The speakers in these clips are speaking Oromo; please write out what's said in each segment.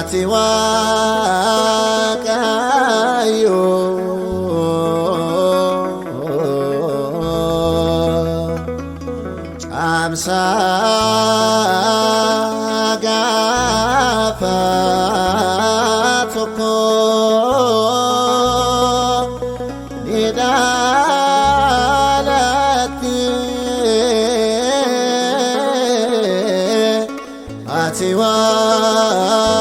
Ati Waaqayyo. Caamsaa gaafa tokko ni dhalatte. Ati Waaqayyo.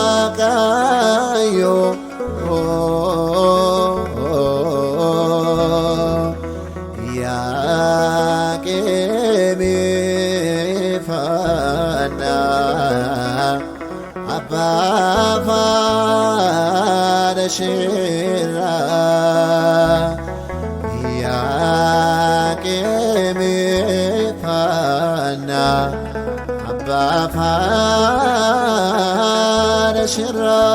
Yaaqeemee faana abbaa faana sheeraa. Yaaqeemee faana abbaa faana sheeraa.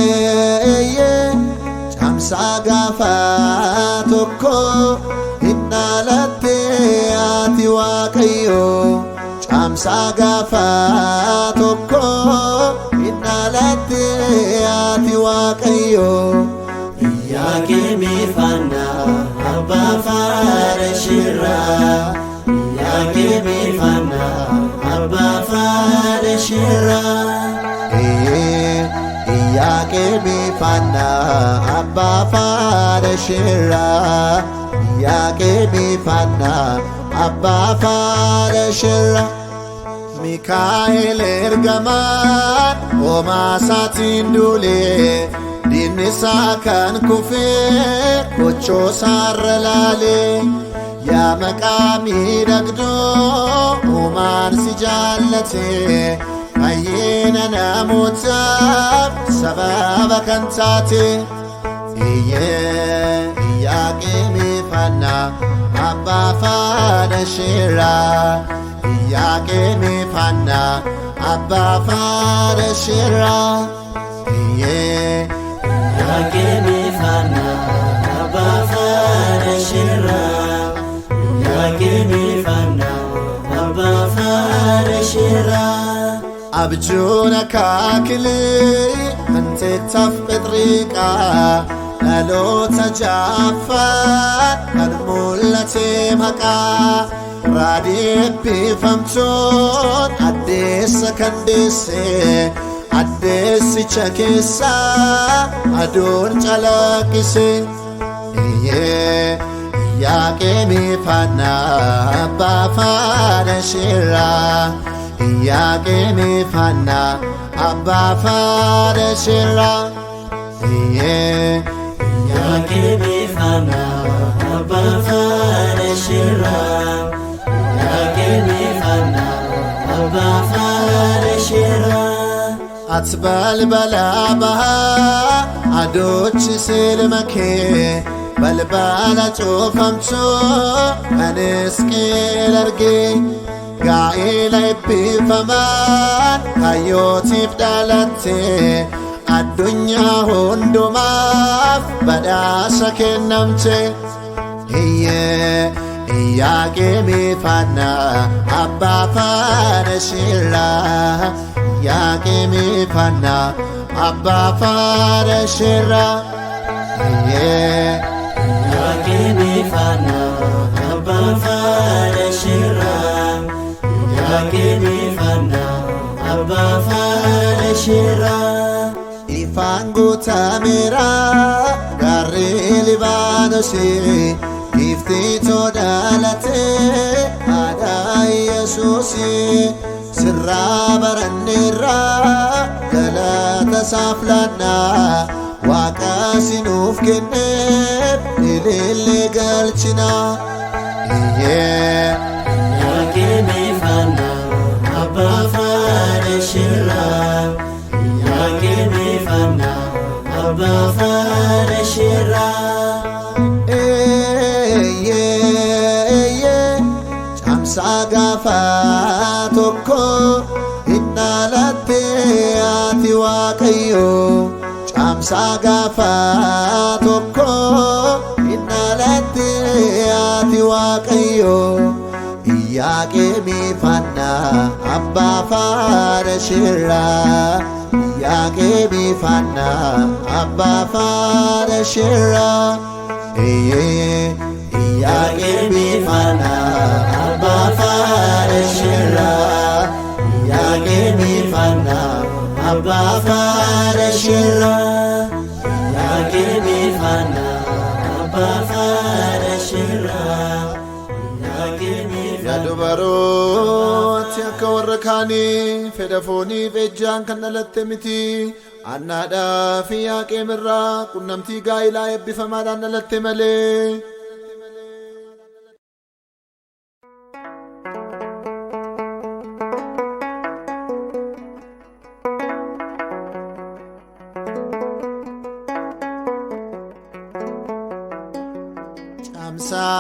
Eeyyee, caamsaa gaafa tokko hin dhalatte ati Waaqayyo. Caamsaa gaafa tokko hin dhalatte ati Waaqayyo. Yaaqeemee faana abbaa faana shirraa. Yaaqeemee faana abbaa faana shirraa. Iyyaaqeemee faana abbaa faana shirraa. Iyyaaqeemee faana abbaa faana shirraa. Mikaa'el ergamaan homaa isaatiin duulee diinni isaa kan kufee kochoo isaarra laalee. Yaa maqaa miidhagdoo uumaan si jaallate, fayyina namootaaf sababa kan taate. Iyyee, Iyyaaqeemee faana abbaa faana shirraa. Iyyaaqeemee faana abbaa faana shirraa. Iyyee. Yaaqeemee faana abbaa faana shirraa. Yaaqeemee faana abbaa faana shirraa. Abjuun akaakilee manteettaaf phexriiqaa dhaloota jaaffaa kan mul'ate maqaa raadii eebbifamtoon addeessa kan deesse, addeessicha keessaa aduun calaqqise. Iyyee, Iyyaaqeemee faana abbaa faana shirraa. Iyyaaqeemee faana abbaa faana shirraa. Iyyee. Yaaqeemee faana abbaa faana shirraa. Yaaqeemee faana abbaa faana shirraa. Ati balbala bahaa adoochi silma kee, balbala cufamtuu kan Isqeel argee, gaa'ela eebbifamaan kayyootiif dhalatte, addunyaa hundumaaf badhaasa kennamte. Iyyee, Iyyaaqeemee faana abbaa faana shirraa. Iyyaaqeemee faana abbaa faana shirraa. Iyyee. Yaaqeemee faana abbaa faana shirraa. Yaaqeemee faana abbaa faana shirraa. Ifaan guutameera gaarri Libaanosii, giiftiitoo dhalatee haadha Yesuusii. Sirraa baranneerra galata isaaf laannaa, Waaqa sinuuf kenneef ilillee galchinaa. Iyyee. Yaaqeemee faana abbaa faana shirraa. Yaaqeemee faana abbaa faana shirraa. Eeyyee, caamsaa gaafa tokko hin dhalatte ati Waaqayyo. Caamsaa gaafa tokko hin dhalatte ati Waaqayyo. Iyyaaqeemiif Haannaa abbaa faana shirraa. Iyyaaqeemiif Haannaa abbaa faana shirraa. Iyyaaqeemiif Haannaa abbaa faana shirraa. Iyyaaqeemiif Haannaa abbaa faana shirraa. Iyyaaqeemiif Haannaa abbaa faana shirraa. Iyyaaqeemiif Yaa dubarooti akka warra kaanii fedha fooniif ejjaan kan dhalatte miti. Annaadhaa fi Iyyaaqeem irraa qunnamtii gaa'ilaa eebbifamaadhaan dhalatte malee. Caamsaa